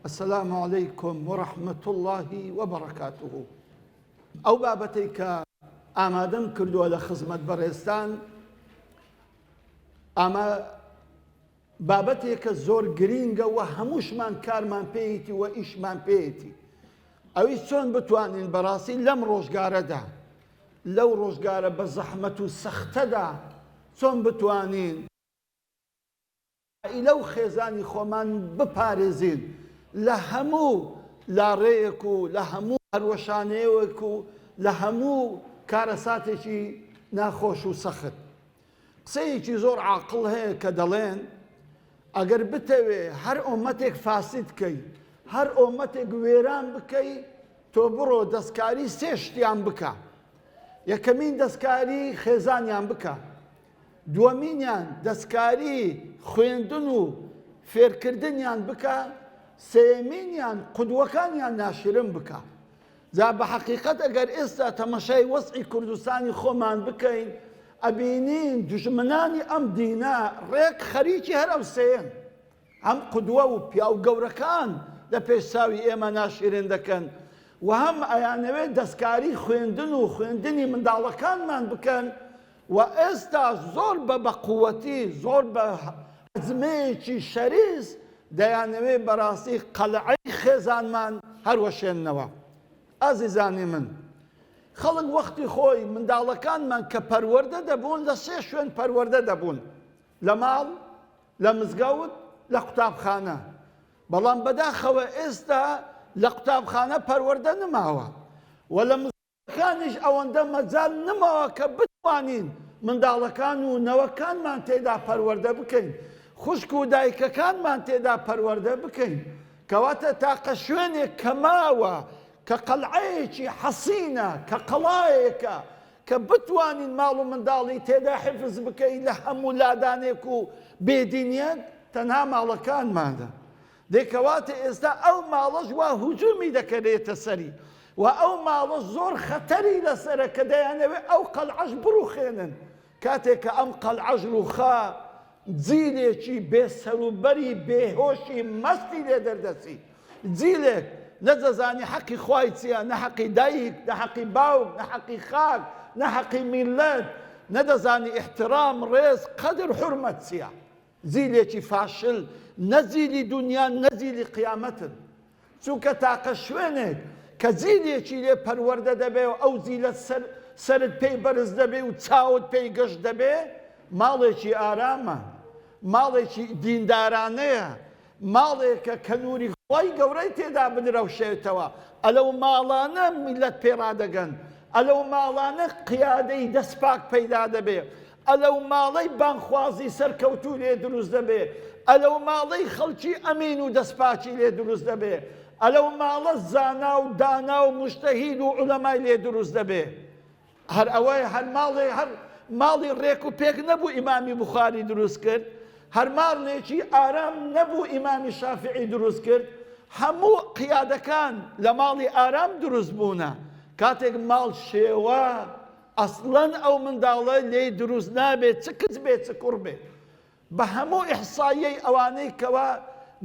السلام علیکم ورحمة اللە وبرکاته ئەو بابەتەی کە ئامادەم کردووە لە خزمەت بەڕێزتان ئامە بابەتێکە زۆر گرینگە و هەمووشمان کارمان پێیەتی و ئیشمان پێیەتی ئەوی چۆن بتوانین بەڕاستی لەم ڕۆژگارەدا لەو ڕۆژگارە بە زەحمەت و سەختەدا چۆن بتوانین عائیلە و خێزانی خۆمان بپارێزین لە هەموو لاڕێیەک و لە هەموو هەروەشانەیەک و لە هەموو کارەساتێکی ناخۆش و سەخت. قسەیەکی زۆر عاقڵ هەیە کە دەڵێن ئەگەر بتەوێ هەر ئۆمەتێک فاسد کەی، هەر ئۆمەتێک وێران بکەی، تۆ بڕۆ دەستکاری سێ شتیان بکە. یەکەمین دەستکاری خێزانیان بکە. دووەمینیان دەستکاری خوێندن و فێرکردنیان بکە، سێیەمینیان قودوەکانیان ناشرن بکە. جا بە حەقیقەت ئەگەر ئێستا تەمەشای وەزعی کوردستانی خۆمان بکەین ئەبینین دوژمنانی ئەم دینە ڕێک خەریکی هەر ئەو سێیەن. هەم قودوە و پیاو گەورەکان لە پێش چاوی ئێمە ناشیرن دەکەن و هەم ئەیانەوێت دەستکاری خوێندن و خوێندنی منداڵەکانمان بکەن و ئێستا زۆر بە بەقوەتی زۆر بە هەزمەیەکی شەریس دەیانەوێت بەڕاستی قەلعەی خێزانمان هەروەشێننەوە. ئازیزانی من خەڵک وەختی خۆی منداڵەکانمان کە پەروەردە دەبوون لە سێ شوێن پەروەردە دەبوون لە ماڵ، لە مزگەوت، لە قوتابخانە. بەڵام بەداخەوە ئێستا لە قوتابخانە پەروەردە نماوە و لە مزگەوتەکانیش ئەوەندە مەجال نماوە کە بتوانین منداڵەکان و نەوەکانمان تێدا پەروەردە بکەین، خوشک و دایکەکانمان تێدا پەروەردە بکەین. کەواتە تاقە شوێنێک کە ماوە کە قەلعەیەکی حەسینە، کە قەڵایەکە، کە بتوانین ماڵ و منداڵی تێدا حفز بکەین لە هەموو لادانێک و بێدینیەک تەنها ماڵەکانمانە. دەی کەواتە ئێستا ئەو ماڵەش وا هجومی دەکەرێتە سەری و ئەو ماڵەش زۆر خەتەری لەسەرە کە دەیانەوێت ئەو قەلعەش بڕوخێنن. کاتێک کە ئەم قەلعەش ڕووخا جیلێکی بێ سەروبەری بێ هۆشی مەستی لێ دەردەچی. جیلێک نە دەزانی حەقی خوای چیە، نە حەقی دایک، نە حەقی باوک، نە حەقی خاک، نە حەقی میللەت، نە دەزانی ئیحترام، ڕێز، قەدر، حورمەت چیە. جیلێکی فاشل نە جیلی دونیان نە جیلی قیامەتن. چونکە تاقە شوێنێک کە جیلێکی لێ پەروەردە دەبێ و ئەو جیلە سەر سەرت پێی بەرز دەبێ و چاوت پێی گەش دەبێ ماڵێکی ئارامە، ماڵێکی دیندارانەیە، ماڵێکە کە نوری خوای گەورەی تێدا بدرەوشێتەوە، ئەلەو ماڵانە میللەت پێ ڕادەگەن، ئەلەو ماڵانە قیادەی دەست پاک پەیدا دەبێ، ئەلەو ماڵەی بانگخوازی سەرکەوتوو لێ دروست دەبێ، ئەلەو ماڵەی خەڵکی ئەمین و دەست پاکی لێ دروست دەبێ، ئەلەو ماڵە زانا و دانا و موجتەهید و عولەمای لێ دروست دەبێ. هەر ئەوەی هەر ماڵێ هەر ماڵی ڕێک و پێک نەبوو ئیمامی بوخاری دروست کرد، هەر ماڵێکی ئارام نەبوو ئیمامی شافعی دروست کرد، هەموو قیادەکان لە ماڵی ئارام دروست بوونە، کاتێک ماڵ شێوا ئەسڵەن ئەو منداڵە لێی دروست نابێت چ کچ بێت چ کوڕ بێت، بە هەموو ئیحساییەی ئەوانەی کەوا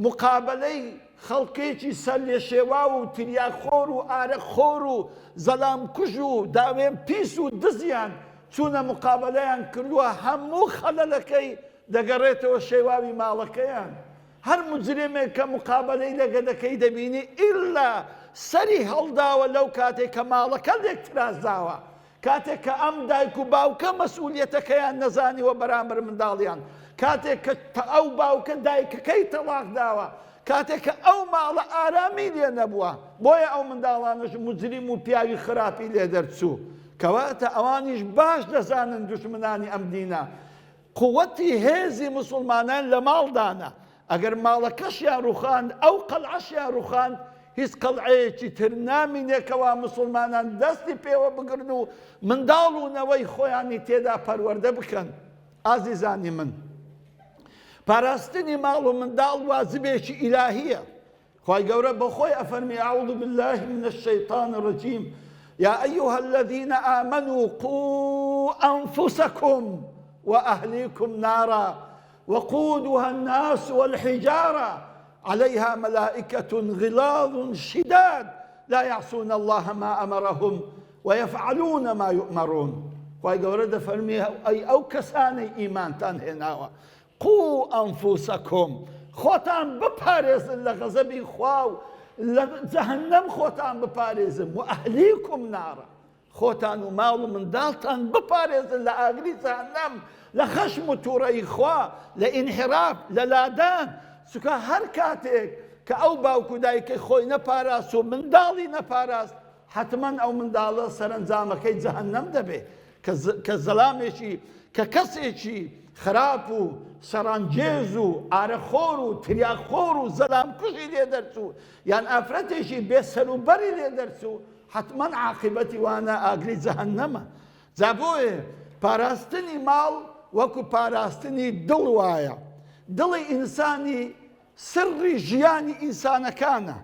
موقابەلەی خەڵکێکی سەرلێشێواو و تریاکخۆر و ئارەق خۆر و زەلامکوژ و داوێن پیس و دزیان چوونە موقابەلەیان کردووە هەموو خەلەلەکەی دەگەڕێتەوە شێواوی ماڵەکەیان هەر موجریمێک کە موقابەلەی لەگەدەکەی دەبینی ئیلا سەری هەڵداوە لەو کاتێک کە ماڵەکە لێکترازاوە کاتێک کە ئەم دایک و باوکە مەسئولیەتەکەیان نەزانیوە بەرامبەر منداڵیان، کاتێک کە ئەو باوکە دایکەکەی تەڵاق داوە، کاتێک کە ئەو ماڵە ئارامی لێ نەبووە، بۆیە ئەو منداڵانەش موجریم و پیاوی خراپی لێ دەرچوو. کەواتە ئەوانیش باش دەزانن دوژمنانی ئەم دینە قوتی هێزی موسڵمانان لە ماڵدانە، ئەگەر ماڵەکەشیان ڕوخاند ئەو قەلعەشیان ڕوخاند هیچ قەلعەیەکی تر نامینێ کەوا موسڵمانان دەستی پێوە بگرن و منداڵ و نەوەی خۆیانی تێدا پەروەردە بکەن. ئازیزانی من پاراستنی ماڵ و منداڵ واجبێکی ئیلاهیە. خوای گەورە بەخۆی ئەفەرمی اعوذ باللە من الشیطان الرجیم یا ایها الذین آمنوا قوا انفسکم واهلیکم نارا وقودها الناس والحجارة. علیها ملائکە غلاظ شداد لا یعصون اللە ما امرهم ویفعلون ما یؤمرون. خوای گەورە دەفەرموێ ئەی ئەو کەسانەی ئیمانتان هێناوە قو انفسکم خۆتان بپارێزن لە غەزەبی خوا و لە جەهەنەم خۆتان بپارێزن و ئەهلیکم نارا خۆتان و ماڵ و منداڵتان بپارێزن لە ئاگری جەهەنەم، لە خەشم و توڕەیی خوا، لە ئینحراف، لە لادان، چونکە هەر کاتێک کە ئەو باوک و دایکەی خۆی نەپاراست و منداڵی نەپاراست حەتمەن ئەو منداڵە سەرەنجامەکەی جەهەنەم دەبێ، کە زەلامێکی کە کەسێکی خراپ و شەڕانگێز و ئارەقخۆر و تریاکخۆر و زەلامکوژی لێ دەرچوو یان ئافرەتێکی بێ سەروبەری لێ دەرچوو حەتمەن عاقیبەتی وانە ئاگری جەهەنەمە. جا بۆیە پاراستنی ماڵ وەکو پاراستنی دڵ وایە. دڵی ئینسانی سڕی ژیانی ئینسانەکانە.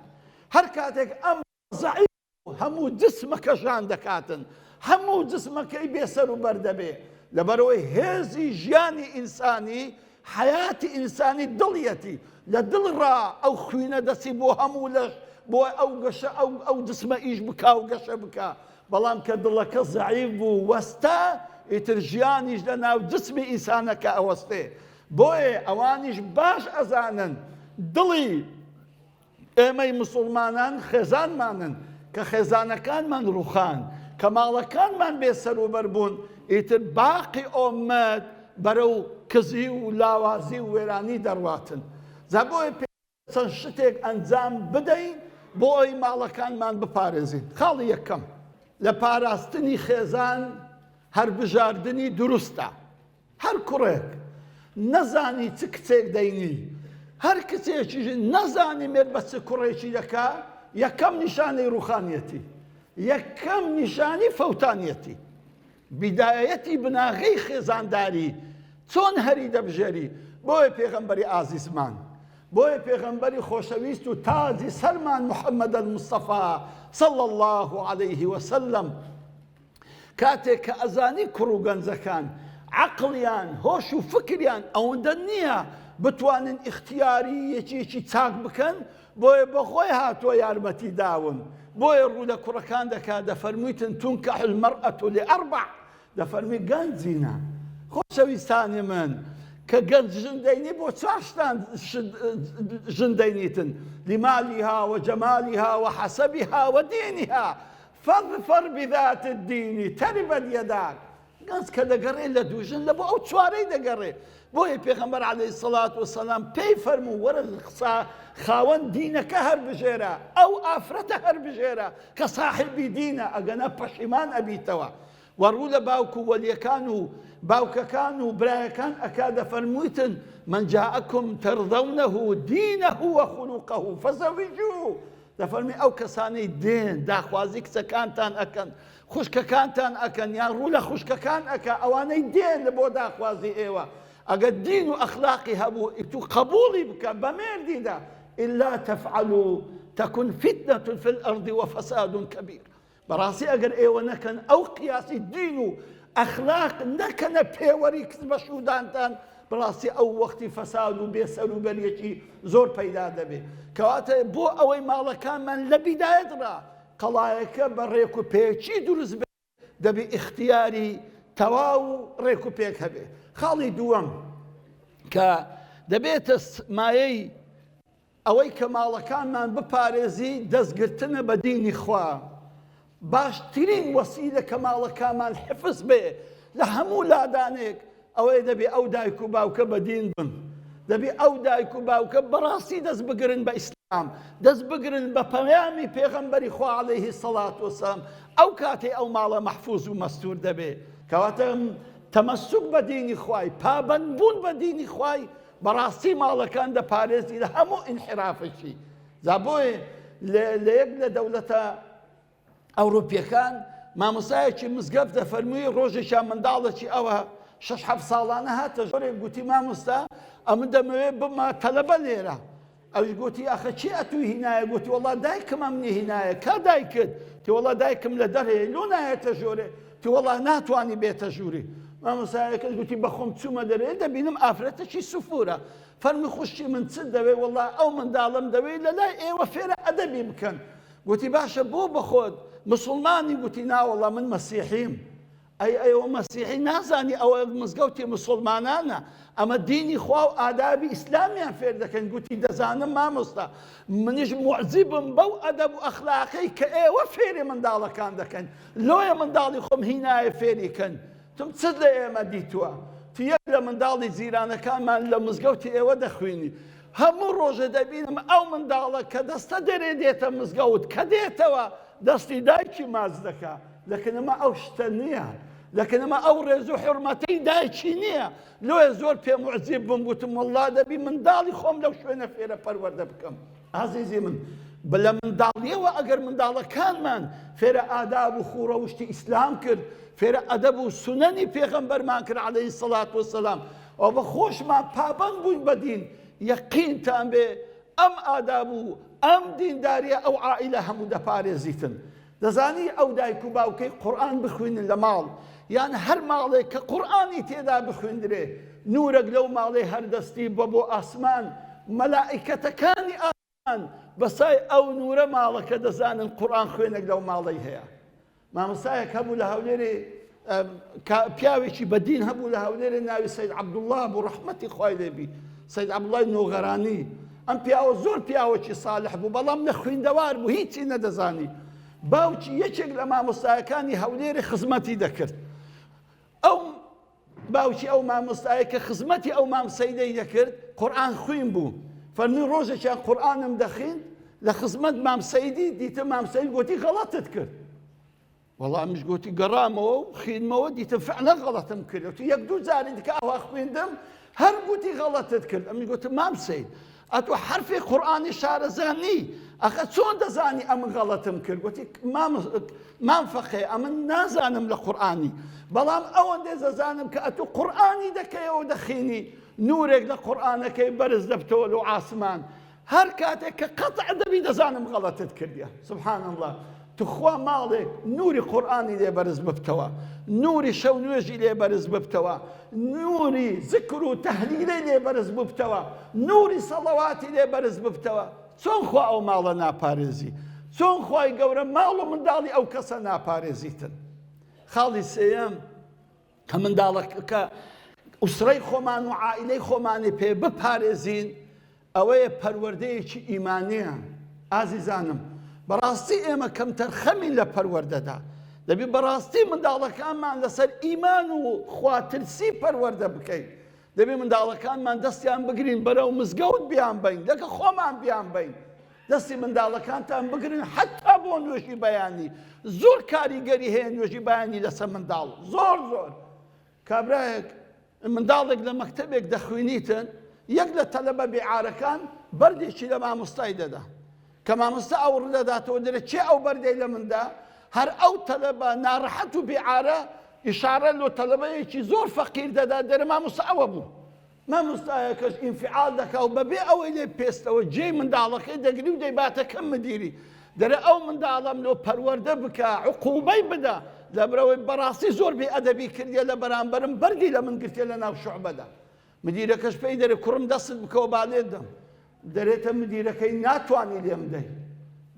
هەر کاتێک ئەم زەعیف بوو هەموو جسمەکە ژان دەکاتن، هەموو جسمەکەی بێ سەروبەر دەبێ. لەبەرئەوەی هێزی ژیانی ئینسانی حەیاتی ئینسانی دڵیەتی، لە دڵڕا ئەو خوینە دەچی بۆ هەموو لەش بۆ ئەو گەشە ئەو ئەو جسمە ئیش بکا و گەشە بکا، بەڵام کە دڵەکە زەعیف بوو وەستا ئیتر ژیانیش لە ناو جسمی ئینسانەکە ئەوەستێ، بۆیە ئەوانیش باش ئەزانن دڵی ئێمەی مسوڵمانان خێزانمانن، کە خێزانەکانمان ڕوخان، کە ماڵەکانمان بێ سەروبەر بوون، ئیتر باقی ئۆممەت بەرەو کزی و لاوازی و وێرانی دەڕواتن. جا بۆیە پێویستە چەند شتێک ئەنجام بدەین بۆ ئەوەی ماڵەکانمان بپارێزین. خاڵی یەکەم، لە پاراستنی خێزان هەربژاردنی دروستە. هەر کوڕێک نەزانی چ کچێک دەینی، هەر کچێکیش نەزانی مێرد بە چ کوڕێکی دەکا، یەکەم نیشانەی ڕووخانیەتی، یەکەم نیشانی فەوتانیەتی. بیدایەتی بناغەی خێزانداری چۆن هەری دەبژێری؟ بۆیە پێغەمبەری ئازیزمان، بۆیە پێغەمبەری خۆشەویست و تاجی سەرمان محمد المصطفی صلی اللە علیه وسلم، کاتێک کە ئەزانی کوڕ و گەنجەکان عەقڵیان هۆش و فکریان ئەوەندە نییە بتوانن ئیختیاری یەکێکی چاک بکەن بۆیە بەخۆی هاتووە یارمەتی داون بۆیە ڕوو لە کوڕەکان دەکات دەفەرموویتن تنکح المرأة لأربع دەفەرمی گەنجینە خۆشەویستانی من کە گەنج ژن دەینی بۆ چوار شتان ژن دەینیتن لمالها وجمالها وحسبها ودينها فاظفر بذات الدین تربت یداک، گەنج کە دەگەڕێ لە دوو ژن لە بۆ ئەو چوارەی دەگەڕێ، بۆیە پێغەمبەر علیە الصلوة والسلام پێی فەرموو وەرە خاوەن دینەکە هەربژێرە، ئەو ئافرەتە هەربژێرە کە ساحێبی دینە ئەگەنا پەشیمان ئەبیتەوە. وە ڕوو لە باوک و وەلیەکان و باوکەکان و برایەکان ئەکا دەفەرموویتن من جاءکم ترضونه دینه وخلقه فزوجوه دەفەرموێ ئەو کەسانەی دێن داخوازی کچەکانتان ئەکەن خوشکەکانتان ئەکەن یان ڕوو لە خوشکەکان ئەکا ئەوانەی دێن لە بۆ داخوازی ئێوە ئەگەر دین و ئەخلاقی هەبوو ئیتو قبوڵی بکە بە مێردیدا إلا تفعلوا تكن فتنة في الأرض وفساد كبير بەڕاستی ئەگەر ئێوە نەکەن ئەو قیاسی دین و ئەخلاق نەکەنە پێوەری کچ بە شوودانتان بەڕاستی ئەو وەختی فەساد و بێسەروبەریەکی زۆر پەیدا دەبێ کەواتە بۆ ئەوەی ماڵەکانمان لە بیدایەت ڕا قەڵایەکە بە ڕێک و پێکی دروست بێ دەبێ ئیختیاری تەواو و ڕێک و پێک هەبێ خاڵی دووەم کە دەبێتە مایەی ئەوەی کە ماڵەکانمان بپارێزی دەستگرتنە بە دینی خوا باشترین وەسیلە کە ماڵەکامان حفز بێ لە هەموو لادانێک ئەوەیە دەبێ ئەو دایک و باوکە بە دین بن دەبێ ئەو دایک و باوکە بەڕاستی دەست بگرن بە ئیسلام دەست بگرن بە پەیامی پێغەمبەری خوا عەلەیهی سەڵات وسلام ئەو کاتەی ئەو ماڵە مەحفوز و مەستور دەبێ کەواتە تەمەسوک بە دینی خوای پابەند بوون بە دینی خوای بەڕاستی ماڵەکان دەپارێزی لە هەموو ئینحرافێکی جا بۆیە لە یەک لە دەولەتە ئەوروپیەکان مامۆستایەکی مزگەفت دەفەرمووی ڕۆژێکیان منداڵێکی ئەوە شەش حەفت ساڵانە هاتە ژۆرێک گوتی مامۆستا ئەمن دەمەوێت بمە تەلەبە لێرە ئەویش گوتی ئەخە چی ئەتوو هینایە گوتی وەڵا دایکم ئەمنی هینایە کا دایکت تی وەڵا دایکم لە دەرێ لۆ نایەتە ژۆرێ تی وەڵا ناتوانی بێتە ژووری. مامۆستایەکەش گوتی بەخۆم چوومە دەرێ دەبینم ئافرەتەکی سفورە. فەرمووی خوشکی من چت دەوێ؟ وەڵا ئەو منداڵەم دەوێ لەلای ئێوە فێرە ئەدەبی بکەن. گوتی باشە بۆ بەخۆت مسوڵمانی؟ گوتی ناوەڵا من مەسیحیم. ئەی ئێوە مەسیحی نازانی ئەوە مزگەوتی مسوڵمانانە ئەمە دینی خوا و ئادابی ئیسلامیان فێر دەکەن؟ گوتی دەزانم مامۆستا منیش موعجیبم بەو ئەدەب و ئەخلاقەی کە ئێوە فێری منداڵەکان دەکەن لۆیە منداڵی خۆم هینایە فێری کەن. تم چت لە ئێمە دیتووە؟ تو یەک لە منداڵی جیرانەکانمان لە مزگەوتی ئێوە دەخوینی. هەموو ڕۆژێ دەبینم ئەو منداڵە کە دەستە دەرێ دێتە مزگەوت کە دێتەوە دەستی دایکی ماچ دەکا. لەکنەما ئەو شتە نییە. لەکنەما ئەو ڕێز و حورمەتەی دایکی نییە. لۆیە زۆر پێ موعجیب بووم گوتم وەڵڵا دەبی منداڵی خۆم لەو شوێنە فێرە پەروەردە بکەم. ئازیزی من لە منداڵیەوە ئەگەر منداڵەکانمان فێرە ئاداب و خووڕەوشتی ئیسلام کرد، فێرە ئەدەب و سونەنی پێغەمبەرمان کرد علیە الصلوة والسلام و بە خۆشمان پابەند بووین بە دین، یەقینتان بێ ئەم ئاداب و ئەم دینداریە ئەو عائیلە هەموو دەپارێزیتن. دەزانی ئەو دایک و باوکەی قورئان بخوینن لە ماڵ یان هەر ماڵێک کە قورئانی تێدا بخویندرێ نورەک لەو ماڵەی هەر دەستی بە بۆ ئاسمان مەلائیکەتەکانی ئاسمان بەسای ئەو نورە ماڵەکە دەزانن قورئان خوێنێک لەو ماڵەی هەیە مامۆستایەک هەبوو لە هەولێرێ پیاوێکی بەدین هەبوو لە هەولێرێ ناوی سید عەبدوڵڵا بوو ڕەحمەتی خوای لێبی سید عەبدوڵڵای نۆغەرانی ئەم پیاوە زۆر پیاوەکی ساڵح بوو بەڵام نە خویندەوار بوو هیچی نەدەزانی باوکی یەکێک لە مامۆستایەکانی هەولێرێ خزمەتی دەکرد ئەو باوکی ئەو مامۆستایە کە خزمەتی ئەو مام سەیدەی دەکرد قورئان خوین بوو فەرمی ڕۆژێکیان قورئانم دەخیند لە خزمەت مام سەیدی دیتم مام سەید گوتی غەڵەتت کرد وەڵا منیش گوتی گەڕامەوە و خوێندمەوە دیتم فعلا غەڵەتم کرد وتی یەک دوو جاری دیکە ئاوا خوێندم هەر گوتی غەڵەتت کرد ئەمنیش گوتم مام سەید ئەتۆ حەرفی قورئانی شارەزا نی ئەخە چۆن دەزانی ئەمن غەڵەتم کرد گوتی مام مام فەقێ ئەمن نازانم لە قورئانی بەڵام ئەوەندەی دەزانم کە ئەتۆ قورئانی دەکەیەوە دەخینی نورێک لە قورئانەکەی بەرز دەبتەوە لۆ عاسمان هەر کاتێک کە قەتع دەبی دەزانم غەڵەتت کردیە سبحان اللە تخوا ماڵێک نوری قورئانی لێ بەرز ببتەوە نوری شەو نوێژی لێ بەرز ببتەوە نوری زکر و تەهلیلەی لێ بەرز ببتەوە نوری سەڵەواتی لێ بەرز ببتەوە چۆن خوا ئەو ماڵە ناپارێزی چۆن خوای گەورە ماڵ و منداڵی ئەو کەسە ناپارێزیتن خاڵی سێیەم کە منداڵەکە ئوسرەی خۆمان و عائیلەی خۆمانی پێ بپارێزین ئەوەیە پەروەردەیەکی ئیمانیە ئازیزانم بەڕاستی ئێمە کەمتەرخەمین لە پەروەردەدا دەبی بەڕاستی منداڵەکانمان لەسەر ئیمان و خواترسی پەروەردە بکەین دەبێ منداڵەکانمان دەستیان بگرین بەرەو مزگەوت بیان بین لەگە خۆمان بیان بین دەستی منداڵەکانتان بگرن حتا بۆ نوێژی بەیانی زۆر کاریگەری هەیە نوێژی بەیانی لەسەر منداڵ زۆر زۆر کابرایەک منداڵێک لە مەکتەبێک دەخوێنیتن یەک لە تەلەبە بێعارەکان بەردێکی لە مامۆستای دەدا کە مامۆستا ئەو ڕدەداتەوە دەرێ کێ ئەو بەردەی لە مندا هەر ئەو تەلەبە ناڕەحەت و بێعارە ئیشارە لۆ تەلەبەیەکی زۆر فەقیر دەدا دەرێ مامۆستا ئەوە بوو مامۆستایەکەش ئینفعال دەکا و بەبێ ئەوەی لێ پێستەوە جێی منداڵەکەی دەگری و دەیباتە کەم مدیری دەرێ ئەو منداڵەم لۆ پەروەردە بکە عقوبەی بدە لەبرەوەی بەڕاستی زۆر بێ ئەدەبی کردیە لە بەرامبەرم بەردی لە من گرتیە لە ناو شوعبەدا مدیرەکەش پێی دەرێ کوڕم دەستت بکەوە با لێت دەم دەرێتە مدیرەکەی ناتوانی لێم دەی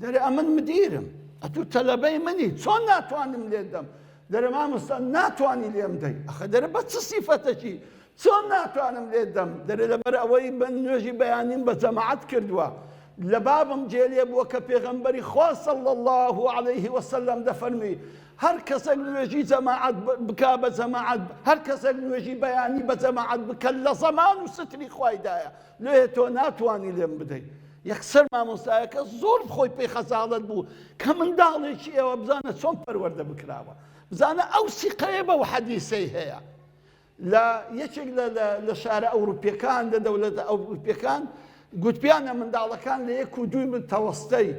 دەرێ ئەمن مدیرم ئەتوو تەلەبەی منی چۆن ناتوانم لێت دەم دەرێ مامۆستا ناتوانی لێم دەی ئەخە دەرێ بە چ سیفەتەکی چۆن ناتوانم لێت دەم دەرێ لەبەر ئەوەی من نوێژی بەیانیم بە جەماعەت کردووە لە بابم جێ لێ بووە کە پێغەمبەری خوا صلی الله علیه وسلم دەفەرمی هەر کەسێک نوێژی جەماعەت بکا بە جەماعەت هەر کەسێک نوێژی بەیانی بە جەماعەت بکە لە زەمان و ستری خوایدایە لێ تۆ ناتوانی لێم بدەی یەکسەر مامۆستایەکە زۆر خۆی پێی خەجاڵەت بوو کە منداڵێکی ئێوە بزانە چۆن پەروەردە بکراوە بزانە ئەو سیقەیە بەو حەدیسەی هەیە لە یەکێک لە شارە ئەوروپیەکان لە دەولەتە ئەوروپیەکان گوتپیانە منداڵەکان لە یەک و دووی من تەوەستەی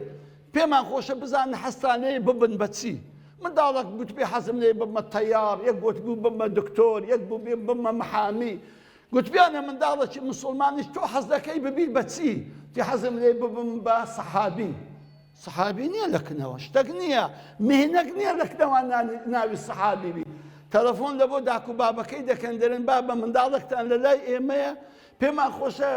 پێمان خۆشە بزانن حەزتان لێی ببن بە چی منداڵەک گوتبێ حەزم لێی ببمە تەیار یەک گوتبوو ببمە دکتۆر یەک بوو ببمە محامی گوتبیانە منداڵێکی مسلمانیش تۆ حەز دەکەی ببیت بە چی تی حەزم لێی ببم بە سەحابی سەحابی نییە لە کنەوە شتەک نییە مهنەک نییە لە کنەوە ناوی سەحابی بی. تەلەفۆن لە بۆ داک و بابەکەی دەکەن دەرێن بابە منداڵێکتان لە لای ئێمەیە پێمان خۆشە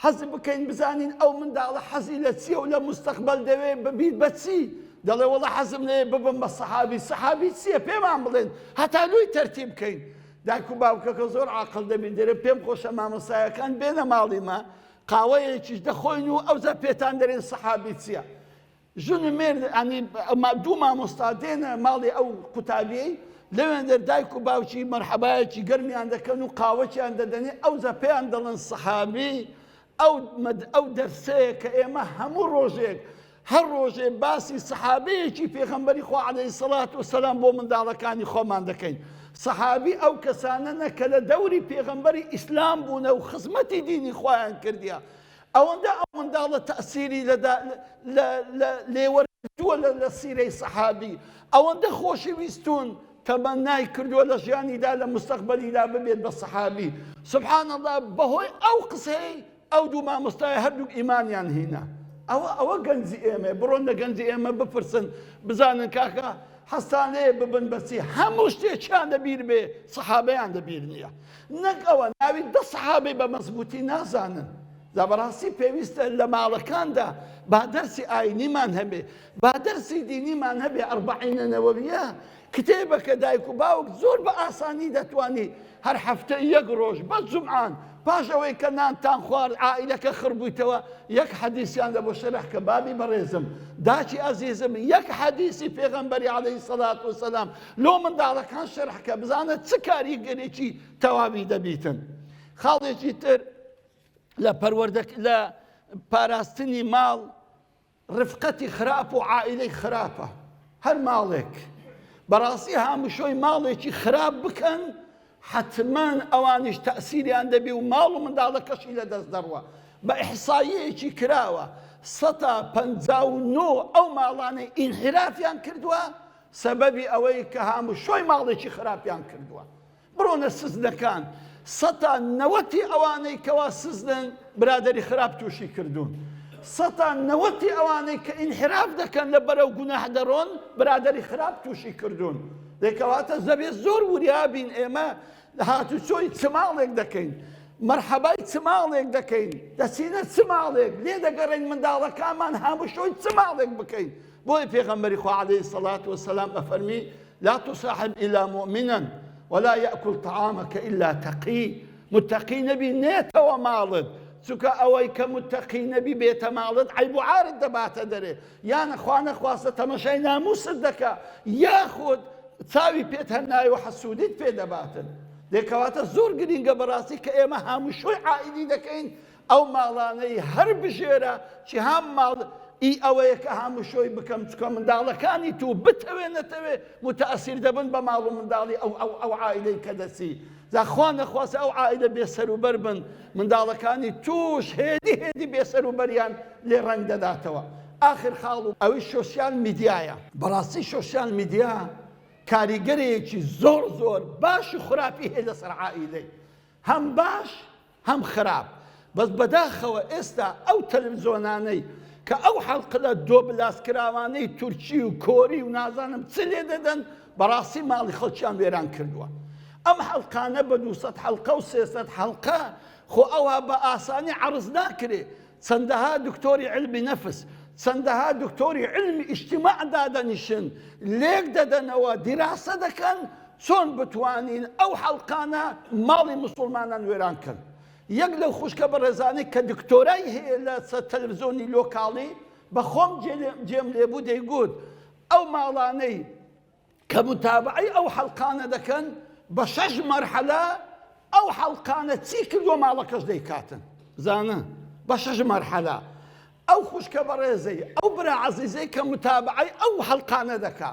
حەز بکەین بزانین ئەو منداڵە حەزی لە چییە و لە مستەقبەل دەوێ ببیت بە چی؟ دەڵێ وەڵا حەزم لێیە ببم بە سەحابی، سەحابی چییە پێمان بڵێن هەتا لۆی تەرتیب بکەین. دایک و باوکەکە زۆر عاقڵ دەبین دەرێ پێم خۆشە مامۆستایەکان بێنە ماڵی مە قاوەیەکیش دەخۆین و ئەوجا پێتان دەرێن سەحابی چییە. ژن و مێرد یانی دوو مامۆستا دێنە ماڵی ئەو قوتابیەی لەوێندەر دایک و باوکی مەرحەبایەکی گەرمیان دەکەن و قاوەکیان دەدەنێ ئەوجا پێیان دەڵێن سەحابی ئەو ئەو دەرسەیە کە ئێمە هەموو ڕۆژێک هەر ڕۆژێ باسی سەحابەیەکی پێغەمبەری خوا عەلەیهی سەڵات وسەلام بۆ منداڵەکانی خۆمان دەکەین سەحابی ئەو کەسانەنە کە لە دەوری پێغەمبەری ئیسلام بوونە و خزمەتی دینی خۆیان کردیە ئەوەندە ئەو منداڵە تەئسیری لە لە لە لێوەرگرتووە لە لە سیرەی سەحابی ئەوەندە خۆشی ویستوون تەمەنای کردووە لە ژیانیدا لە مستەقبەلیدا ببێت بە سەحابی سبحان اللە بەهۆی ئەو قسەی ئەو دوو مامۆستای هەردووک ئیمانیان هینا ئەوە ئەوە گەنجی ئێمە بڕۆن لە گەنجی ئێمە بپرسن بزانن کاکە حەزتان لێیە ببن بەچی هەموو شتێکیان لەبیر بێ سەحابەیان لەبیر نییە نەک ئەوە ناوی دە سەحابەی بە مەزبووتی نازانن. جا بەڕاستی پێویستە لە ماڵەکاندا با دەرسی ئاینیمان هەبێ، با دەرسی دینیمان هەبێ، ئەربەعینە نەوەویە کتێبەکە دایک و باوک زۆر بە ئاسانی دەتوانی هەر هەفتە یەک ڕۆژ بەس جومعان پاش ئەوەی کە نانتان خوارد عائیلەکە خڕ بوویتەوە یەک حەدیسیان لە بۆ شەرح کە بابی بەڕێزم داکی ئەزیزم یەک حەدیسی پێغەمبەری عەلەیهی سەلات وسەلام لۆ منداڵەکان شەرح کە بزانە چ کاریگەرێکی تەواوی دەبیتن خاڵێکی تر لە پەروەردە لە پاراستنی ماڵ ڕفقەتی خراپ و عائیلەی خراپە هەر ماڵێک بەڕاستی هاموشۆی ماڵێکی خراپ بکەن حەتمەن ئەوانیش تەئسیریان دەبی و ماڵ و منداڵەکەشی لەدەست دەڕوا بە ئیحساییەکی کراوە سەتا 59 ئەو ماڵانەی ئینحرافیان کردووە سەبەبی ئەوەی کە هاموشۆی ماڵێکی خراپیان کردووە بڕۆنە سزنەکان سەتا نەوەتی ئەوانەی کەوا سزنن برادەری خراپ تووشی کردوون سەتا نەوەتی ئەوانەی کە ئینحراف دەکەن لە بەرەو گوناح دەڕۆن برادەری خراپ تووشی کردوون دەکەواتە زەبێ زۆر وریابین ئێمە هاتوچۆی چ ماڵێک دەکەین مەرحەبای چ ماڵێک دەکەین دەچینە چ ماڵێک لێ دەگەڕێن منداڵەکانمان هاموشۆی چ ماڵێک بکەین بۆیە پێغەمبەری خوا عەلەیهی سەڵات وەسەلام ئەفەرمی لا تصاحب الا مؤمنا ولا یاکل طعامک الا تقی متقی نەبی نێتەوە ماڵت چونکە ئەوەی کە متقی نەبی بێتە ماڵت عەیب و عارت دەباتە دەرێ یان خوا نەخواستە تەمەشای ناموست دەکا یاخود چاوی پێت هەر نایە و حەسوودیت پێ دەباتن دێکەواتە زۆر گرینگە بەڕاستی کە ئێمە هاموشۆی عائیلی دەکەین ئەو ماڵانەی هەر بژێرە چی هام ماڵ ئی ئەوەیە کە هاموشۆی بکەم چکە منداڵەکانی تو بتەوێ نەتەوێ متەئسیر دەبن بە ماڵ و منداڵی ئەو ئەو ئەو عائیلەی کە دەچی جا خوا نەخواستە ئەو عائیلە بێ سەروبەر بن منداڵەکانی توش هێدی هێدی بێ سەروبەریان لێ ڕەنگ دەداتەوە ئاخر خاڵ و ئەویش شۆسیال میدیایە بەڕاستی شۆسیال میدیا کاریگەرێکی زۆر زۆر باش و خراپی هەیە لەسەر عائیلەی هەم باش هەم خراپ بەس بەداخەوە ئێستا ئەو تەلەفزۆنانەی کە ئەو حەڵقلە دۆبلاز کراوانەی تورکی و کۆری و نازانم چ لێ دەدەن بەڕاستی ماڵی خەڵکیان وێران کردووە ئەم حەڵقانە بە 200 حەڵقە و 300 حەڵقە خۆ ئەوها بە ئاسانی عەرز ناکرێ چەندەها دکتۆری علمی نەفس چەندەها دکتۆری علمی ئیجتیماع دادەنیشن لێک دەدەنەوە دیراسە دەکەن چۆن بتوانین ئەو حەڵقانە ماڵی موسڵمانان وێران کەن؟ یەک لەو خوشکە بەڕێزانەی کە دکتۆرای هەیە لە تەلەفزیۆنی لۆکاڵی بە خۆم جێم لێبوو دەیگوت ئەو ماڵانەی کە متابعەی ئەو حەڵقانە دەکەن بە شەش مەرحەلە ئەو حەڵقانە چی کردووە ماڵەکەش دەیکاتن زانە بە شەش مەرحەلە ئەو خوشکە بەڕێزەی، ئەو برا عەزیزەی کە متابەعەی ئەو حەڵقانە دەکا،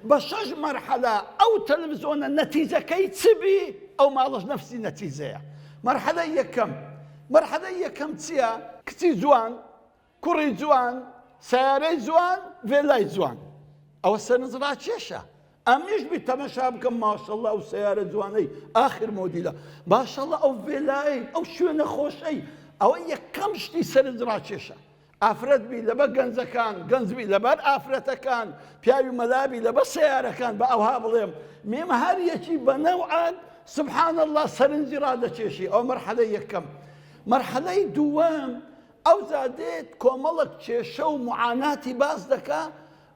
بە شەش مەرحەلە ئەو تەلەفزۆنە نەتیجەکەی چ بی، ئەو ماڵەش نەفسی نەتیجەیە. مەرحەلەی یەکەم، مەرحەلەی یەکەم چییە؟ کچی جوان، کوڕی جوان، سەیارەی جوان، ڤێلای جوان. ئەوە سەرنجڕاکێشە. ئەمنیش بی تەمەشا بکەم ماشەڵڵا ئەو سەیارە جوانەی ئاخر مۆدیلە ماشەڵڵا ئەو ڤێلایەی ئەو شوێنە خۆشەی ئەوە یەکەم شتی سەرنجڕاکێشە. ئافرەت بی لەبەر گەنجەکان، گەنج بی لەبەر ئافرەتەکان، پیاوی مەلا بی لەبەر سەیارەکان، بە ئەوها بڵێم میم هەر یەکی بە نەوعەک سبحان اللە سەرنجی ڕادەکێشی، ئەوە مەرحەلەی یەکەم. مەرحەلەی دووەم ئەوجا دێت کۆمەڵک کێشە و معاناتی باس دەکا،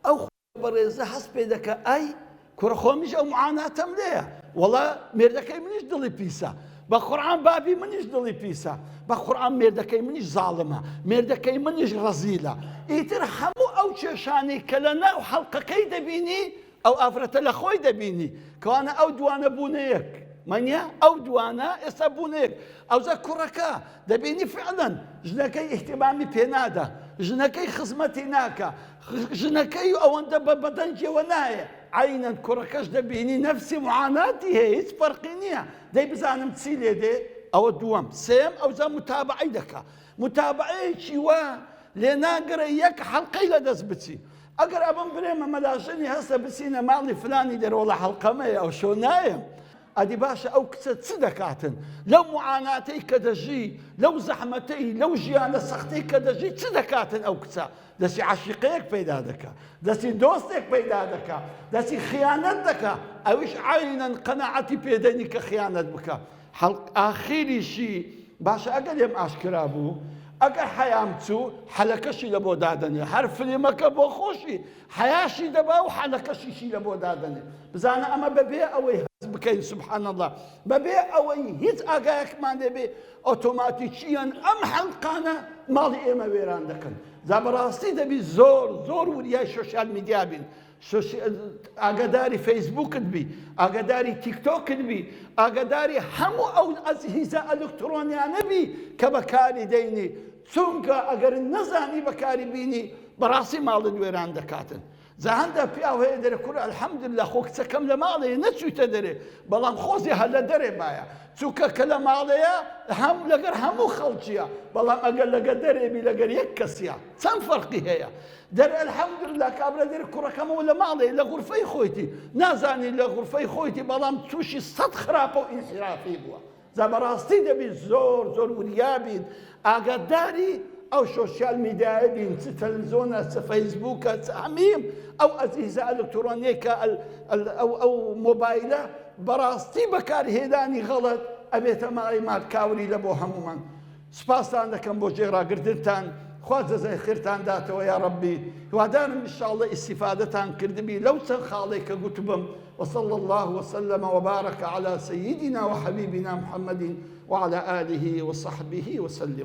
ئەو بەڕێزە هەست پێ دەکا ئای کوڕە خۆ منیش ئەو معاناتەم لێیە وەڵا مێردەکەی منیش دڵی پیسە بە قورعان بابی منیش دڵی پیسە بە قورعان مێردەکەی منیش زاڵمە مێردەکەی منیش ڕەزیلە ئیتر هەموو ئەو کێشانەی کە لە ناو حەڵقەکەی دەبینی ئەو ئافرەتە لە خۆی دەبینی کەوانە ئەو دوانە بوونە یەک مەنیە ئەو دوانە ئێستا بوونە یەک ئەوجا کوڕەکە دەبینی فعلەن ژنەکەی ئیهتیمامی پێنادا ژنەکەی خزمەتی ناکا ژنەکەی ئەوەندە بە بەدەنگیەوە نایە عەینەن کوڕەکەش دەبینی نەفسی معاناتی هەیە هیچ فەرقی نییە دەی بزانم چی لێ دێ ئەوە دووەم سێم ئەوجا متابعەی دەکا متابعەیەکی وا لێ ناگرە یەک حەڵقەی لە دەست بچی ئەگەر ئەبم برێمە مەلاژنی هەستە بچینە ماڵی فلانی دەرەوەڵە حەڵقەمەیە ئەو شۆ نایەم ئەدی باشە ئەو کچە چ دەکاتن لەو معاناتەی کە دەژی لەو زەحمەتەی لەو ژیانە سەختەی کە دەژی چ دەکاتن ئەو کچە دەستی عەشیقەیەک پەیدا دەکا دەستی دۆستێک پەیدا دەکا دەستی خیانەت دەکا ئەویش عەینەن قەناعەتی پێدەنی کە خیانەت بکا حەڵق ئاخیریشی باشە ئەگەر لێم ئاشکرا بوو ئەگەر حەیام چوو حەلەکەشی لە بۆ دادەنێ هەر فلیمەکە بۆ خۆشی حەیاشی دەبا و حەلەکەشیشی لە بۆ دادەنێ بزانە ئەمە بەبێ ئەوەی هەست بکەین سبحان الله بەبێ ئەوەی هیچ ئاگایەکمان لێبێ ئۆتۆماتیکییەن ئەم حەلقانە ماڵی ئێمە وێران دەکەن. جا بەڕاستی دەبی زۆر زۆر وریای social media بین. ئاگاداری فەیسبووکت بی، ئاگاداری تیکتۆکت بی، ئاگاداری هەموو ئەو ئەجهیزە ئەلکترۆنیانە بی کە بەکاری دەینی، چونکە ئەگەر نەزانی بەکاری بینی بەڕاستی ماڵت وێران دەکاتن. جا هەندە پیاو هەیە دەرێ کورە الحمدللە خۆ کچەکەم لە ماڵێ نەچوویتە دەرێ بەڵام خۆزی هەر لە دەرێ مایە چونکە کە لە ماڵەیە هەم لەگەر هەموو خەڵکیە بەڵام ئەگەر لەگەر دەرێ بی لەگەر یەک کەسیە چەند فەرقی هەیە دەرێ الحمدللە کابرا دەرێ کوڕەکەمەوە لە ماڵێ لە غورفەی خۆیتی نازانی لە غورفەی خۆیتی بەڵام تووشی سەد خراپە و ئینحرافی بووە جا بەڕاستی دەبی زۆر زۆر وریا بین ئاگاداری ئەو social media یە بین چ تەلەڤزیۆنە چ فەیسبووکە چ هەمیم ئەو ئەجهیزە ئەلکترۆنیەی کە ئەو ئەو مۆبایلە بەڕاستی بەکارهێنانی غەڵەت ئەبێتە مایەی ماتکاوری لە بۆ هەموومان سوپاستان دەکەم بۆ جێڕاگرتنتان خوا جەزای خێرتان داتەوە یا ڕەبی هیوادارم ان شاء اللە ئیستیفادەتان کردبی لەو چەند خاڵێک کە گوتبم وصلى الله وسلم وبارك على سيدنا وحبيبنا محمد وعلى آله وصحبه وسلم.